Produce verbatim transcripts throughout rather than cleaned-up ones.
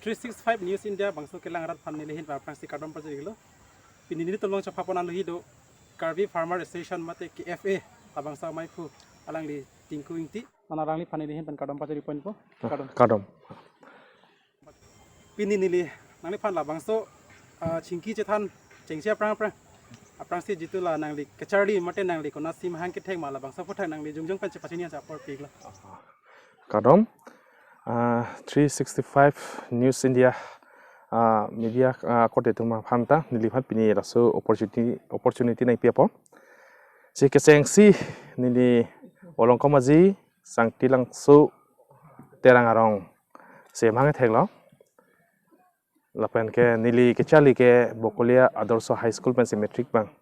Three six five News India bangso kelang arat aphan neli ahin pen aphrangsi kardom pajirlo. Pini nelitum along chapapon aluhi do Karbi Farmer Association mate K F A labangso amei aphu alangli Tinku Ingti. Non alangliphan neli ahin pen kardom pajirponpo. Kardom. Kardom. Pini neli nangliphan labangso, ah, chingki chethan chengsi aphrang aphrang, aphrangsi jitu la nangli kacharli mate nangli konatsi mahang kethek ma labangso aphuthak nangli jongjong pen chepachini an apor piklo. Kardom. Ah, three sixty-five News India, ah, media, ah, korte atum aphan ta neliphan pini laso opportunity, opportunity nangpi apot. Si kechengsi neli Olongkom Aji, Sangti Langso, Terang arong si mahang ketheklo. Lapen ke neli kacharli ke Bokolia Adarsha High School pensi matric abang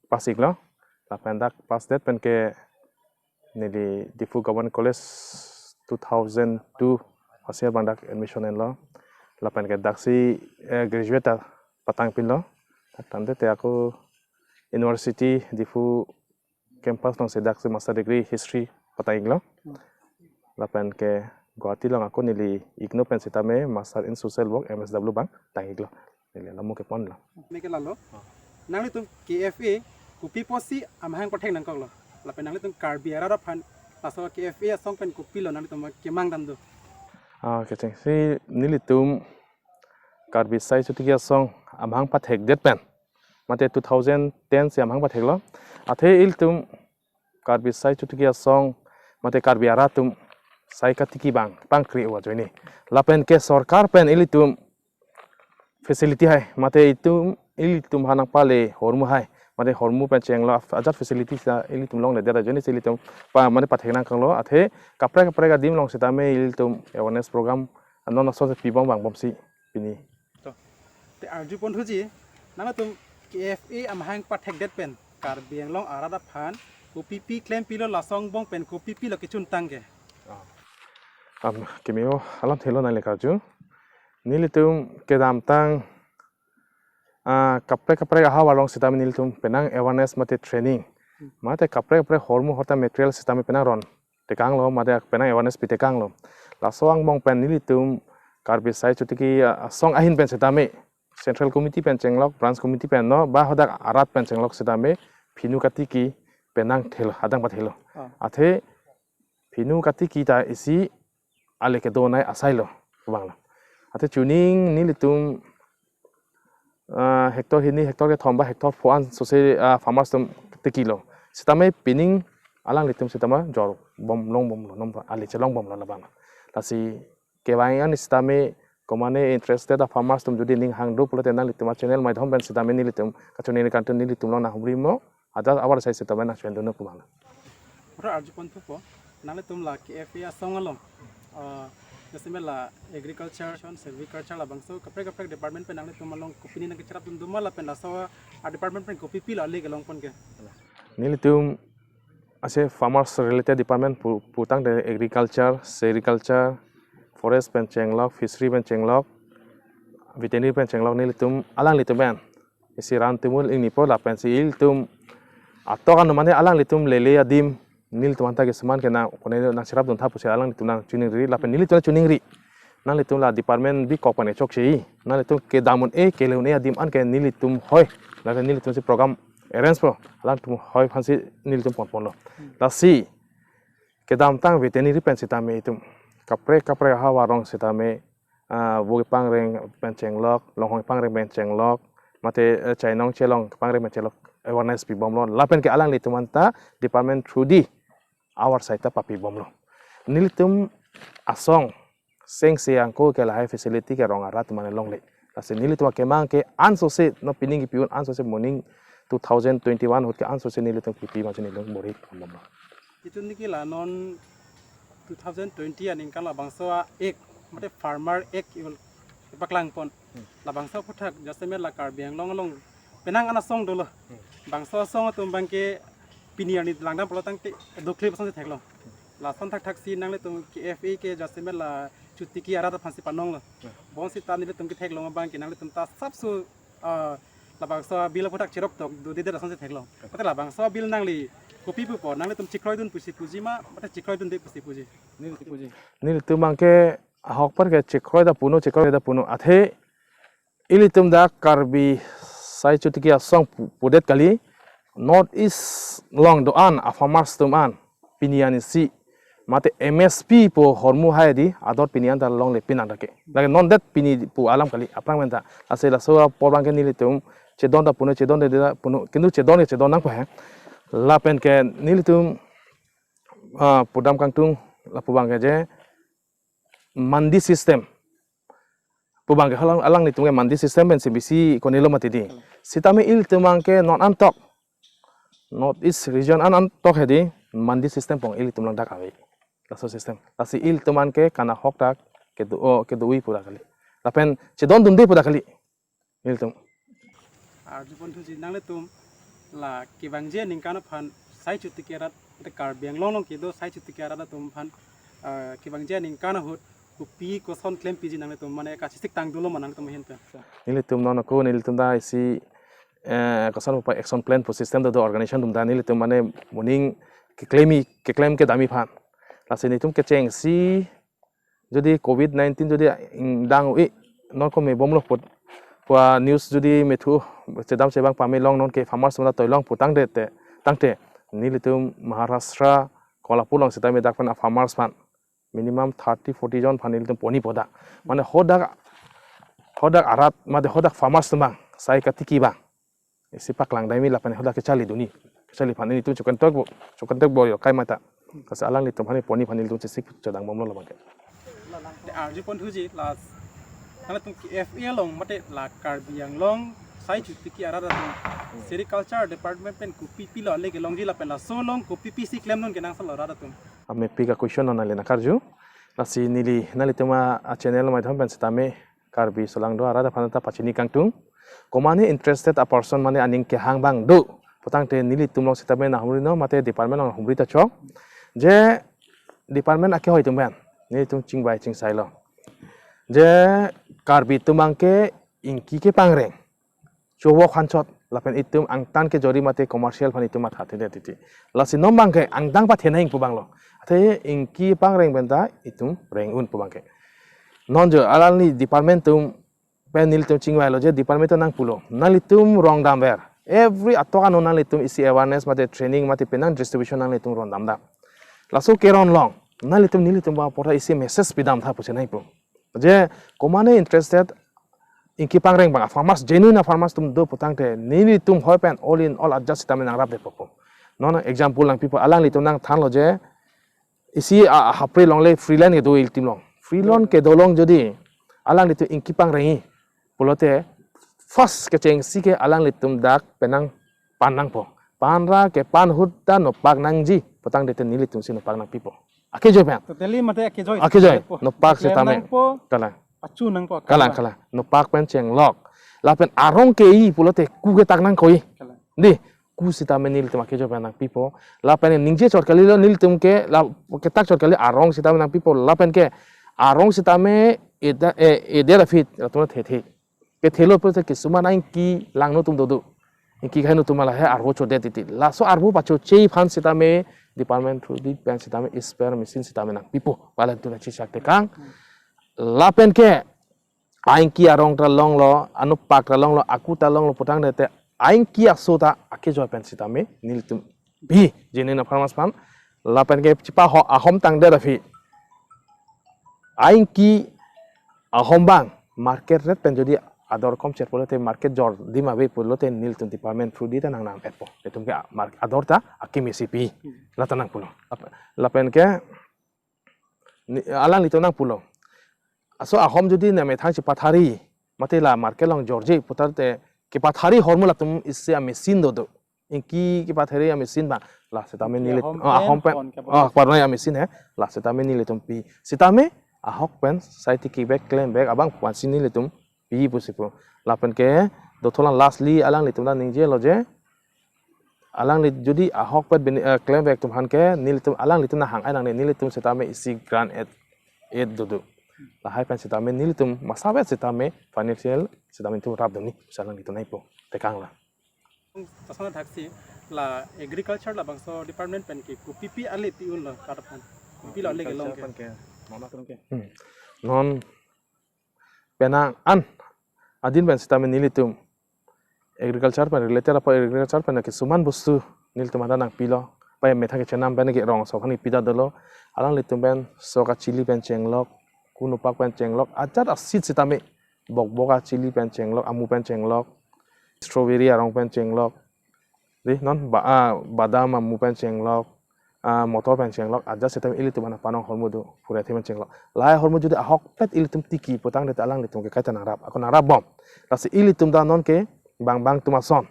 pass iklo. Lapen dak pass det pen ke neli Diphu Government College two thousand two first year abang dak admission enlo. Lapen ke daksi, eh, graduate ta patangpinlo. Dak tangte te ako University Diphu campus alongsi daksi master degree history patang iklo. Hmm. Lapen ke Guwahati along ako neli IGNOU pen sitame master in social work M S W abang tang iklo. Neli la mo keponlo. Neke lalo. Nanglitum K F A kopi apotsi amahang pathek nangkoklo? Lapen nanglitum Karbi arat aphan laso K F A asong pen kopilo nanglitum kemang dam do? Ah, kechengsi nelitum Karbi Sai Chotiki Asong amahang pathekdet pen mate two thousand ten si amahang patheklo. Athe ilitum Karbi Sai Chotiki Asong mate Karbi arat atum sai katiki abang pangkri-o ajoine. Lapen ke sorkar pen ilitum facility hai mate itum ilitum aphan nangpale hormu hai mate hormu pen chenglok ajat facility sita ilitum longledet ajoine si ilitum pa mane pathek nangkoklo. Athe kaprek kaprek adim along sitame ilitum awareness program non asonsi pibom vangbomsi pini. To. Te arjupon thuji, nangtum K F A amahang pathekdet pen Karbi Anglong arat aphan kopipi klempilo, laso angbong pen kopipilo kechuntang ke? Ah. Am, keme-o alamthe lo nangli karju. Nelitum kedamtang, ah, kaprek kaprek ahavar along sitame nelitum penang awareness mate training. Hmm. Mate kaprek kaprek hormu horta material sitame penang ron tekanglo, mate penang awareness pitekanglo. Laso angbong pen nelitum Karbi Sai Chotiki, ah, Asong ahin pen sitame Central Committee pen chenglok, Branch Committee pen no, ba hadak arat pen chenglok sitame phinu katiki penang thelo, adang pathelo. Ah. Athe phinu katiki ta isi ale kedonei asailo, abanglo. Athe chuning nelitum, ah, hectare hini, hectare kethom ba hectare pho an sose, ah, farmers atum tikilo. Sitame pining alanglitum sitame jor bom longbomlo, non ale chelongbomlo labang. Lasi kevang an sitame komane interested a-farmers atum jodi ning hang do pulote nanglitum a-channel maitom pen sitame nelitum kachonini kantu nelitum along nanghumri mo. Ada awar sai sitame nangchon dun pu abang. Ora arjupon thupo, nanglitum la K F A asong along, ah, jasemet la agriculture, silviculture labangso kaprek kaprek department pen nanglitum along kopine nangkecherapdun do ma lapen laso a-department pen kopipilo ale kelongpon ke? Nelitum ase farmers related department pu, putangte agriculture, sericulture, forest pen chenglok, fishery pen chenglok, veterinary pen chenglok nelitum alanglitum pen isi ran tumul ingnipo lapensi ilitum atok anu mane alanglitum lele adim nelitum anta ke seman ke nang kone nangcherapdun tha pusi alanglitum nangchiningri lapen nelitum nangchiningri. Nanglitum la department bikok pen chokche, nanglitum kedam un-e kele un-e adim an ke nelitum hoi, lapen nelitum si program arrange po, alangtum hoi aphansi nelitum ponponlo. Lasi kedamtang veterinary pen sitame itum kaprek kaprek ahavar along sitame, ah, vo kepangreng pen chenglok, longhong kepangreng pen chenglok, mate, eh, chainong chelong kepangreng pen chenglok awareness pibomlo. Lapen ke alanglitum anta department through di awar sai ta papibomlo. Nelitum asong sengse angko ke lahai facility ke rong arat mane longle. Lasi nelitum akemang ke ansose no pining kipi un ansose moning two thousand twenty-one ahut ke ansose nelitum kipi masi nelitum bor-i bomlo. Itum niki la non two thousand twenty aningkan labangso a-act, mate Farmer Act iwal ipaklangpon. Hmm. Labangso aphuthak jasemet la Karbi Anglong along penang an asong dolo. Hmm. Bangso asong atum abang ke pini arni langdam pulo tangte dokle asonsi theklong. Lason thakthaksi nanglitum K F A ke jasemet la Chotiki arat aphansi panonglo. Hmm. Bonsita nelitum ketheklong abang ke nanglitum ta sapso, ah, labangso a-bill aphuthak cheroktok dodedet asonsi theklong. Mate labangso a-bill nangli kopi pupo, nanglitum chekroidun pusi puji ma, mate chekroidunde pusi puji? Neli puji. Nelitum abang ke ahokpar ke chekroi ta puno, chekroi ta puno. Athe ilitum dak Karbi Sai Chotiki Asong pu-, pudet kali, North East along do-an a-farmers atum an pini an isi mate M S P pu ahormu hai di ador pini an ta longle pinang dake. Lake non det pini pu alam kali, aphrang pen ta. Lasi laso apor abang ke nelitum chedon ta puno, chedonde ta puno, kintu chedon ke chedon nangpo he. Lapen ke nelitum, ah, pudam kangtung lapu abang ke je mandi system pu abang ke alang, alanglitum ke mandi system pensi bisi konelo mati di. Sitame ilitum abang ke non antok, North East region an antok hedi mandi system pong ilitum along dak ave. Laso system. Lasi ilitum an ke kana hok dak kedo, o, kedo-i pura kali. Lapen chedondunde pura kali ilitum. Arju ponthuji, nanglitum la kevangji aningkan aphan Sai Chotiki arat, te Karbi Anglong along kedo Sai Chotiki arat atum aphan, ah, kevangji aningkan ahut kopi koson klempiji nanglitum, mane kachesik tang dolo ma nanglitum ahin pen? Nelitum non ako, nelitum ta isi, eh, koson pa action plan pu system do, do organization atum ta nelitum mane moning keklemi, keklem kedamji aphan. Lasi nelitum kechengsi jodi covid nineteen jodi ingdang-i, non ko mebomlo pu, pu a-news jodi methu, chedam chevang pame long non ke farmers atum ta toi long pu tangte te, tangte nelitum Maharashtra, Kolhapur along sitame dak pen a-farmers aphan minimum thirty forty jon aphan nelitum ponji pu dak. Mane hadak, hadak arat, mate hadak farmers atum abang, sai katiki abang isi paklang damji lapen hadak kecharli dunji. Kecharli aphan nelitum chokan tok bo, chokan tok bo yo kai mata. Lasi alanglitum aphan ponji aphan nelitum chesik chodang bomlo labang ke. Te arju ponthuji, la nanglitum K F A along mate la Karbi Anglong Sai Chotiki arat atum sericulture department pen kopi pilo ale kelongji lapen laso along kopi pisi klemdun kenangsot lo arat atum? Amepik a-question non nangli nangkarju. Lasi neli nanglitum a-channel maidhyam pen sitame Karbi aso alang do arat aphan ta pachini kangtung. Komane interested a-person mane aning kehang abang do pu tangte nelitum along sitame nanghumri non mate department along humri ta chok. Je department akehoi atum pen nelitum chingvai chingsailo. Je Karbi atum abang ke ingki kepangreng, chowok hanchot, lapen itum angtan kejorji mate commercial aphan itum matha thekthe titi. Lasi non abang ke angtan pathe nangji pu abang lo. Athe ingki pangreng pen ta itum reng un pu abang ke. Non jo alangli department atum pen nelitum chingvailo je department atum nangpulo, nanglitum rong damver. Every atok ano nanglitum isi awareness mate training mate penang distribution nanglitum rong damdam. Laso keron along nanglitum nelitum abang apor ta isi message pidam tha pusi nangpu. Je komane interested ingki pangreng abang a-farmers, genuine a-farmers atum do pu tangte nelitum hoi pen all in all adjust sitame nangrapdetpo pu. Non example nangpipo, alanglitum nangthanlo je isi a, a hapre along le free land kedo ilitum along. Free land kedo along jodi alanglitum ingki pangrengji pulote first kechengsi ke alanglitum dak penang pan nangpo. Pan ra kepan ahut ta nopak nangji pu tangte nelitum si nopak nangpipo. Akejoi pen. Totally mate akejoi. Akejoi. Nopak sitame. Nangpo. Kalang. Achu nangpo. Kalang, kalang. Nopak pen chenglok. Lapen arong keji pulote ku ketak nangkoi. Kalang. Di, ku sitame nelitum akejoi pen nangpipo. Lapen ningje chot kalilo nelitum ke, la ketak chot kali arong sitame nangpipo. Lapen ke arong sitame eda, eh, eder aphi latum thethe. Kethelo pulote kisuman ingki langno atum dodo. Ingki kaino atum lahai arvo chodet titi. Laso arvo pachoche aphan sitame department through di pen sitame sprayer machine sitame nangpipo. Pala tu nangchechak tekang. Lapen ke ingki arong ta longlo, anopak ta longlo, aku ta longlo pu tangte ingki aso ta akejoi pen sitame nelitum pi, genuine a-farmers aphan. Lapen ke chepa ho ahom tangdet aphi ingki ahom abang market rate pen jodi ador komcher pulote market jordim ave pulote nelitum department through di ta nangnam-etpo. Itum ke mar-, ador ta akimi si pi. La ta nangpulo. Lap-, lapen ke ni, alanglitum nangpulo. Aso ahom jodi nemethang chepathari, mate la market along jorje pu tangte kepathari ahormu latum isi a-machine dodo. Ingki kepathari a-machine abang. La sitame ingki neli, ahom ah, ahom pen, pen, hon kepathari. Ah, parnoi a-machine he. La sitame nelitum pi. Sitame ahok pen sai tikibek klembek abang aphansi nelitum pi pusi pu. Lapen ke dotholang lastly alanglitum ta ningjelo je. Alangli jodi ahok pen bini, eh, klembek atum aphan ke nelitum alanglitum nanghang-ai nangne, nelitum sitame isi grant et, et dodo. Lahai pen sitame nelitum masavet sitame financial sitame itum rapdunji. Pusi alanglitum nangpu. Tekang la. Tasana thaksi la agriculture labangso department pen ke kopi pi ale pi-unlo rat aphan? Kopi lo ale kelong ke? Agriculture pen ke, mama tum ke. Hmm. Non penang an adin pen sitame nelitum agriculture pen related apot agriculture pen kisuman bostu nelitum hadak nangpilo. Pai methang kechenam pen ke rong sok hani pida dolo. Alanglitum pen sok achili pen chenglok, kunupak pen chenglok, ajat asit sitame bokbok achili pen chenglok, amu pen chenglok, strawberry arong pen chenglok. Di non ba, ah, badam amu pen chenglok, ah, motor pen chenglok, ajat sitame ilitum aphan panong ahormu do, pura the pen chenglok. Lahai ahormu jodi ahokpet ilitum tiki putangte alanglitum ke kaita nangrap, ako nangrap bom. Lasi ilitum ta non ke bang bang atum ason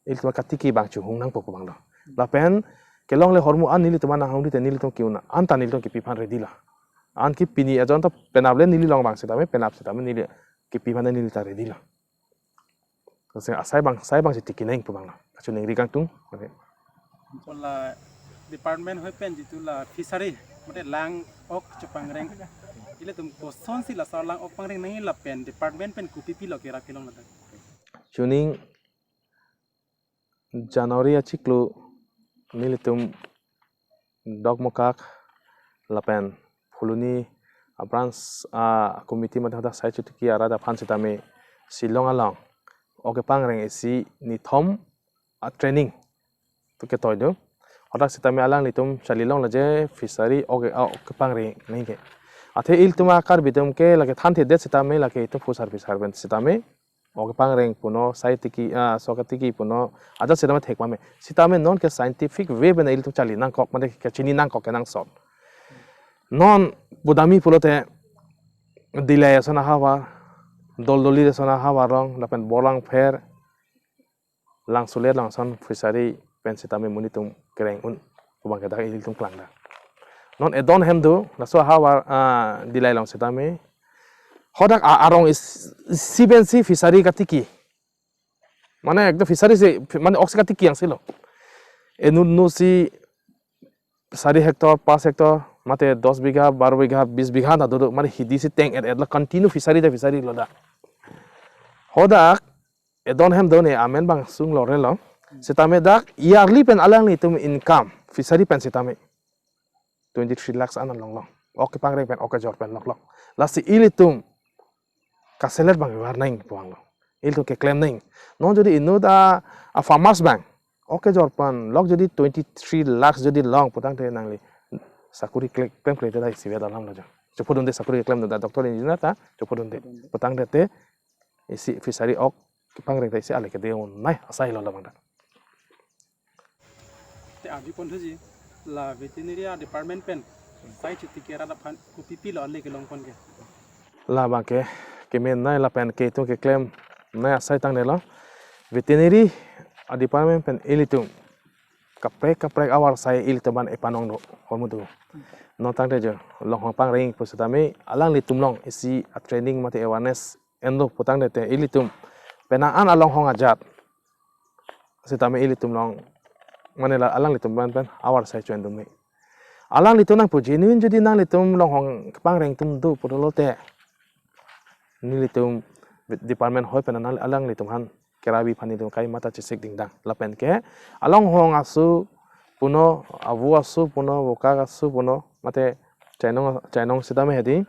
ilitum katiki bang chuhung nangpo pu abang do. Lapen kelongle ahormu an nelitum aphan nanghong di te nelitum ke-un an ta nelitum kepi aphan ready lo. Anke pini ajon ta penap le neli along abang sitame, penap sitame neli kepi aphan neli ta ready lo. Kasi asai abang, asai abangsi tiki nangpo abang lo. Kachining ri kangtung. Oke. Pu la department ahoi pen jitu la fishery, mate lang ok chepangreng. Ilitum kosonsi laso lang ok pangreng nangji lapen department pen kopi pilo kerap kelong ladak. Chuning January achiklo nelitum Dokmoka lapen Phuloni a-branch a-committee mate hadak Sai Chotiki arat aphan sitame Shillong along ok kepangreng isi nithom a-training tu ketoi do. Hadak sitame alanglitum charli longlo je fishery ok, ok kepangreng nangji ke. Athe ilitum a-Karbi atum ke lake thanthedet sitame lake itum phusar phisar pen sitame ok kepangreng punon, sai tiki, ah, sok atiki punon, ajat sitame thek mame. Sitame non ke scientific way pen ilitum charli nangkok, mate kachini nangkok kenangsot. Non pudamji pulote Dillai ason ahavar, Doldoli ason ahavar along, lapen Borlangpher, Langsolet along ason fishery pen sitame monit atum kereng un pu abang ke dak ilitum klang da. Non edon hem do, laso ahavar, ah, Dillai along sitame hadak a-, arong is-, isi pensi fishery katiki. Mane ekdom fishery si, mane ok si katiki jangsi lo. Inut inut si sari hectare, pas hectare, mate dos bigha, baro bigha, bis bigha ta dodo, mane hidi si teng et et lo, continue fishery ta fishery lo da. Hadak edon hem do ne amen abang sung lo re lo. Sitame dak yearly pen alanglitum income fishery pen sitame twenty three lakhs an longlong. Ok kepangreng pen, ok kejor pen longlong. Lasi ilitum kaselet abang warning pu abang lo. Ilitum keklem nangji. Non jodi inut a, a-farmers abang ok kejor pen lok jodi twenty three lakhs jodi long putangte nangli sakuri kle-, klemkle te dak isivet alam lo jo. Chophodunde sakuri klemdun ta doctor engineer ta chophodunde. Putangte te isi fishery ok kepangreng ta isi ale kede-un nai asai lo labang ta. Te abi ponthuji la veterinary a-department pen Sai Chotiki arat aphan kopi pilo ale kelong pon ke. Labang ke kemenei lapen ke itum keklem nai asai tangte lo. Veterinary a-department pen ilitum kaprek kaprek avarsai ilitum aphan epanong do ahormu do. Non tangte jo longhong pangreng pu sitame alanglitum along isi a-training mate awareness en do putangte te ilitum penang an alonghong ajat sitame ilitum along mane la alanglitum aphan pen avarsai cho-en dun me. Alanglitum nangpu genuine jodi nanglitum longhong kepangreng atum do pulote nelitum department ahoi pen nang alanglitum aphan kerabi aphan nelitum kaimata chesik dingdang. Lapen ke alonghong aso punon, avo aso punon, vokak aso punon, mate chainong, chainong sitame hedi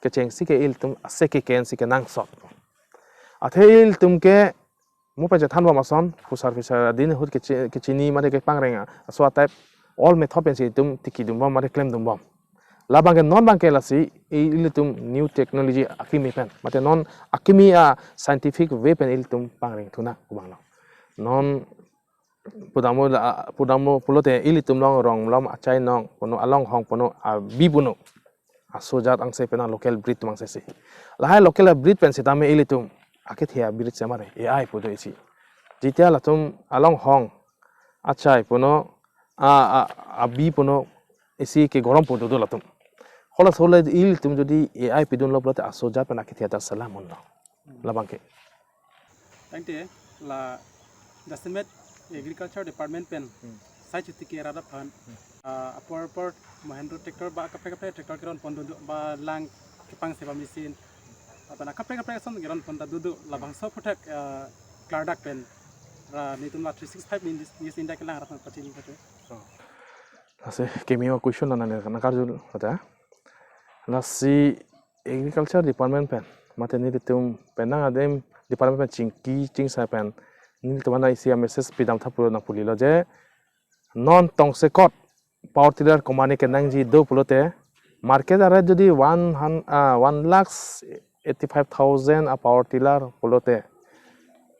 kechengsi ke ilitum ase ke kensi kenangsot. Athe ilitum ke mo pachethan bom ason, phusar phisar adin ahut kechi-, kechini mate kepangreng aso a-type all method pensi itum tikidun bom mate klemdun bom. Labang ke non abang ke lasi i-, ilitum new technology akimi pen mate non akimi a-scientific way pen ilitum pangreng thu nang pu abang lo. Non pudammo la, pudammo pulote ilitum along rong malom achainong punon, alonghong punon, abi punon, aso ajat angse penang local breed atum angse si. Lahai local breed pen sitame ilitum akethe a-breed si amare A I pu do isi. Jitia latum alonghong, achai punon, a, a, abi punon isi ke gorom pu dodo latum. Halaso le ilitum jodi A I pidunlo pulote aso ajat pen akethe ta selam unlo. Labang ke. Tangte la jasemet agriculture department pen Hmm. Sai Chotiki arat aphan, Hmm. ah, apor apor Mahindra tractor ba kaprek kaprek tractor keron pon dodo ba lang kepangse ba machine. Apana kaprek kaprek ason keron pon ta dodo labangso aphuthak, ah, klardak pen ra nelitum la three six five Miss, Miss India kelang arat aphan pachini kate. Oh. Lasi keme a-question nang nangkarju kata. Lasi Agriculture Department pen, mate nelitum penang adem department pen chingki chingsai pen, nelitum aphan isi a-message pidam tha pulo nangpulilo je, non tongsekot power tiller komane kenangji do pulote, market a-rate jodi one hun-, ah, one lakhs eighty-five thousand a-power tiller pulote,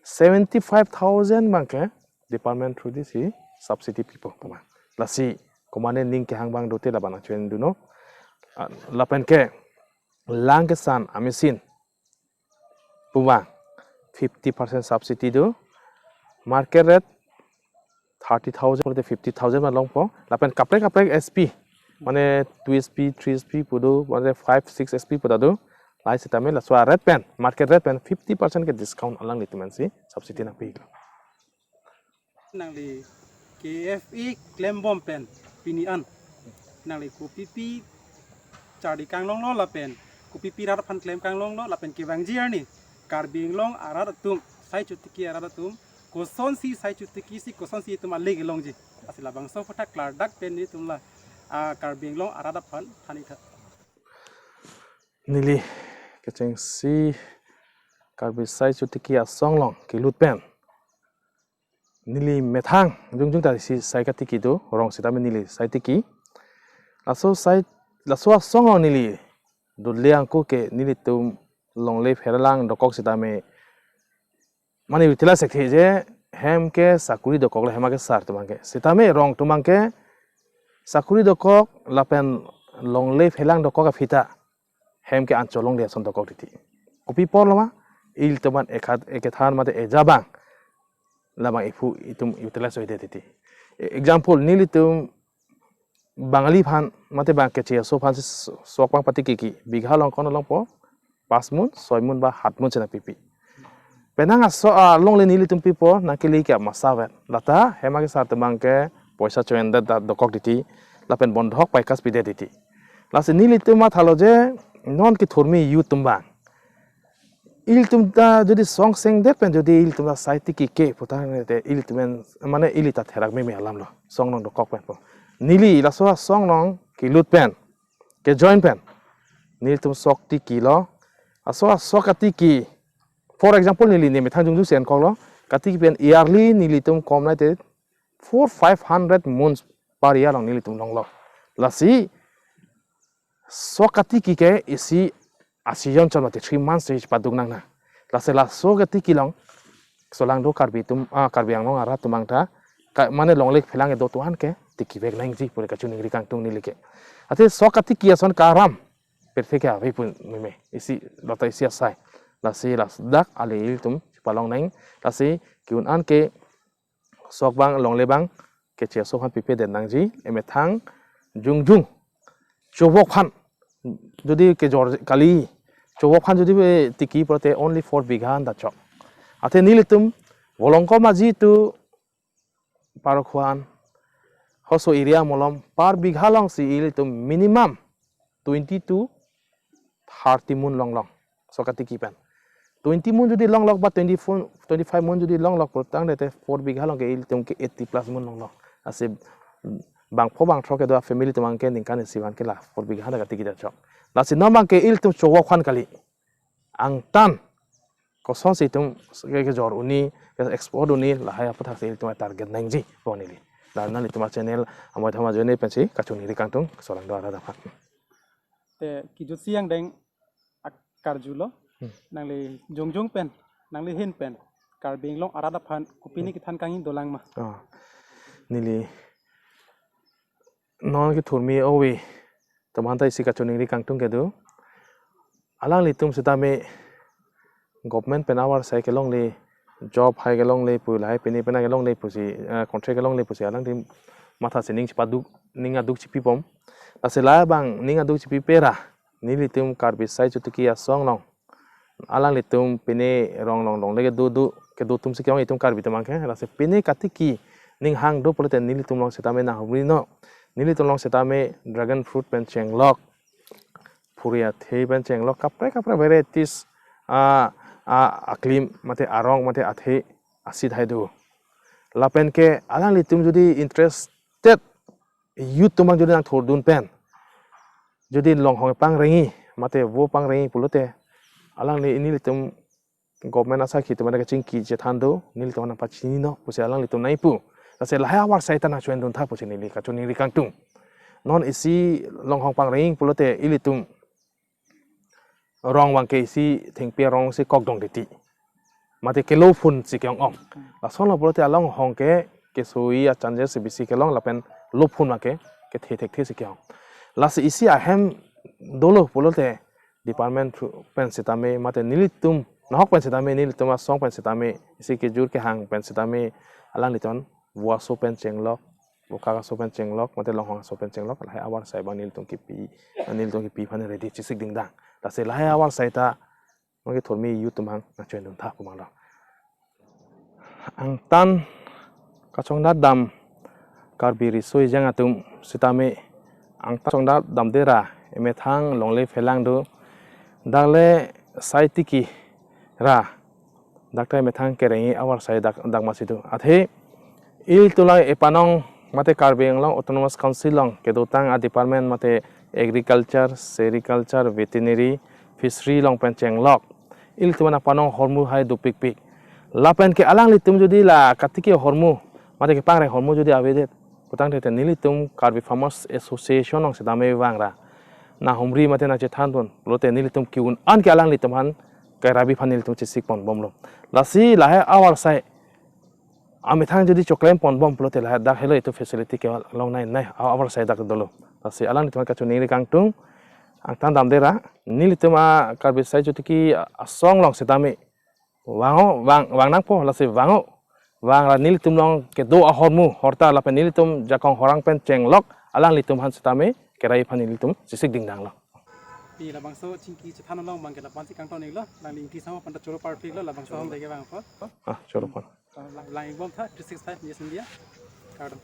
seventy-five thousand abangke department through di si subsidy pipo puma. Lasi komane ning kehang abang dote labang nangchoin dunnon. Ah, lapen ke lang kesan a-machine puma fifty percent subsidy do. Market rate thirty thousand pulote fifty thousand ma longpo. Lapen kaprek kaprek S P, mane two S P, three S P pu do, mane five, six S P pu ta do. Lahai sitame laso a-rate pen, market rate pen fifty percent ke discount alanglitum aphan si subsidy nangpi. Nangli K F A klembom pen pini an nangli kopipi charli kanglonglo lapen kopipi rat aphan klem kanglonglo lapen kevangji arni Karbi Anglong arat atum, sai chotiki arat atum, kosonsi sai chotiki si kosonsi itum ale kelongji, lasi labangso aphuthak klardak pen nelitum la, ah, Karbi Anglong arat aphan than-ik tha. Neli kechengsi Karbi sai chotiki asong along kelut pen, neli methang jongjong ta isi sai katiki do, rong sitame neli sai tiki. Laso sai, laso asong along neli dodle angko ke nelitum longle pherang dokok sitame, mane utilize thekthe je, hem ke sakuri dokok le hem akesar atum abangke. Sitame rong atum abangke sakuri dokok lapen longle pherang dokok aphi ta hem ke anchot longle ason dokok titi. Kopi apotlo ma, ilitum aphan ekhat, ekethan mate eja abang labang iphu itum utilize oide titi. E-, example, nelitum Bangali aphan mate bang keche aso aphan si so-, sok abang patiki ki, bigha along kon longpo, pas mun, soi mun ba hat mun si nangpipi. Penang aso alongle nelitum pipo, nangkele ke masa vet. Lata hem akesar atum abangke poisa choin det ta dokok titi, lapen bondhok paikas pidet titi. Lasi nelitum mathalo je, non kethurmi youth atum abang, ilitum ta jodi song sengdet pen jodi ilitum ta sai tiki ke putangte ilitum en, mane ili ta therak meme alamlo, song along dokok pen po. Neli laso asong along kelut pen, ke-join pen, nelitum sok tikilo. Laso asok katiki, for example, neli ne methang jongjong si enkoklo, katiki pen yearly nelitum kom naite four five hundred mun per year along nelitum longlo. Lasi sok katiki ke isi a-season chot mate three months si paduk nangne. Lasi laso katiki along solangdo Karbi atum, ah, Karbi Anglong arat atum abang ta, ka, mane longle pherang kedo atum an ke tikivek nangji pu kachiningri kangtung neli ke. Athe sok katiki ason karam pirthe ke ave pu meme, isi lota isi asai. Lasi ladak ale ilitum palong nang, lasi ke-un an ke sok abang, longle abang keche aso aphan pipedet nangji, emethang jongjong, chowok aphan jodi kejor kali, chowok aphan jodi, eh, tiki pulote only four bigha an ta chok. Athe nelitum Volongkom Aji to Parokhuan, Hoso area malom per bigha along si ilitum minimum twenty to thirty mun longlong, sok katiki pen. Twenty mun jodi longlok ba twenty-four, twenty-five mun jodi longlok putangte four bigha along ke ilitum ke eighty plus mun longlok. Lasi bangpho bangthrok kedo a-family atum abangke ningkan isi abangke la four bigha ta katiki ta chok. Lasi non abangke ilitum chowok aphan kali, angtan kosonsi itum ke, kejor un-e, ke-export un-e, lahai aphuthak si ilitum target nangji pu neli. La nelitum a-channel amoi thama joine pensi kachiningri kangtung, solangdo arat aphan. Te kijutsi angdeng akarjulo, hmm, nangli jongjong pen, nangli ahin pen Karbi Anglong arat aphan kopine, hmm, kethan kangni dolang ma? Ah, neli non kethurmi ove atum aphan ta isi kachiningri kangtung kedo. Alanglitum sitame government pen avarsai kelongle, job hai kelongle pu, lahai pine penang kelongle pusi, eh, contract kelongle pusi alangtum matha si ning chipaduk, ning aduk chipibom. Lasi labang ning aduk chipipe ra nelitum Karbi sai chotiki asong along alanglitum pine rong along longle kedo do, kedo atum si ke-ong itum Karbi atum abangke. Lasi pine katiki ning hang do pulote nelitum along sitame nanghumrinon. Nelitum along sitame dragon fruit pen chenglok, phuri athe pen chenglok, kaprek kaprek varieties, ah, ah, aklim mate arong mate athe asi dhai do. Lapen ke alanglitum jodi interested youth atum abang jodi nangthurdun pen jodi longhong pangrengji, mate vo pangre pulote alangli nelitum government asai atum mate kachingki chethan do, nelitum nangpachinino pusi alanglitum nangpu. Lasi lahai avarsai ta nangchoendun tha pusi neli kachiningri kangtung. Non isi Longhong pangre pulote ilitum rong abangke isi thengpi arong si kokdong titi. Mate kelo phun si ke-ong-ong. Lasonlo pulote along Longhong ke kesui a-chances si bisi kelong lapen lo phun abangke kethe thekthe si ke-ong. Lasi isi ahem dolo pulote department pen sitame mate nelitum nahok pen sitame, nelitum asong pen sitame, isi kejor kehang pen sitame alanglitum vo aso pen chenglok, vo kak aso pen chenglok, mate Longhong aso pen chenglok, lahai avarsai abang nelitum kipi, nelitum kipi aphan ready chesik dingdang. Lasi lahai avarsai ta mate thormi youth atum aphan nangchoendun tha pu abang lo. Angtan kachongdat dam Karbi Riso Ejang atum sitame angtan chongdat damde ra emethang longle phelang do, dakle sai tiki ra dak ta emethang kereng-i avarsai dak, dak masi do. Athe ilitum la epanong mate Karbi Anglong Autonomous Council along kedotang a-department mate agriculture, sericulture, veterinary, fishery along pen chenglok ilitum aphan apanong ahormu hai dopikpik. Lapen ke alanglitum jodi la katiki ahormu mate kepangreng ahormu jodi avedet putangte te nelitum Karbi Farmers Association along sitame vangra nanghumri mate nangchethan dun pulote nelitum ke-un an ke alanglitum aphan kerabi aphan nelitum chesik ponbomlo. Lasi lahai avarsai amethang jodi choklem ponbom pulote lahai dak helo itum facility ke longnai nai avarsai dak dolo. Lasi alanglitum aphan kachiningri kangtung, angtan damde ra nelitum a-Karbi Sai Chotiki asong along sitame vang-o, vang, vang nangpo, lasi vang-o. Vang ra nelitum along kedo ahormu horta lapen nelitum jakong horang pen chenglok alanglitum aphan sitame kerai aphan nelitum chesik dingdanglo. Pi labangso chingki chethan along abangke lapu-an si kangton iklo, alangli ingti sama panta choro parpiklo, labangso hom dege vangpo. Ah, choro pan. Lang, lang-ikbom tha, three six five News India. Kardom.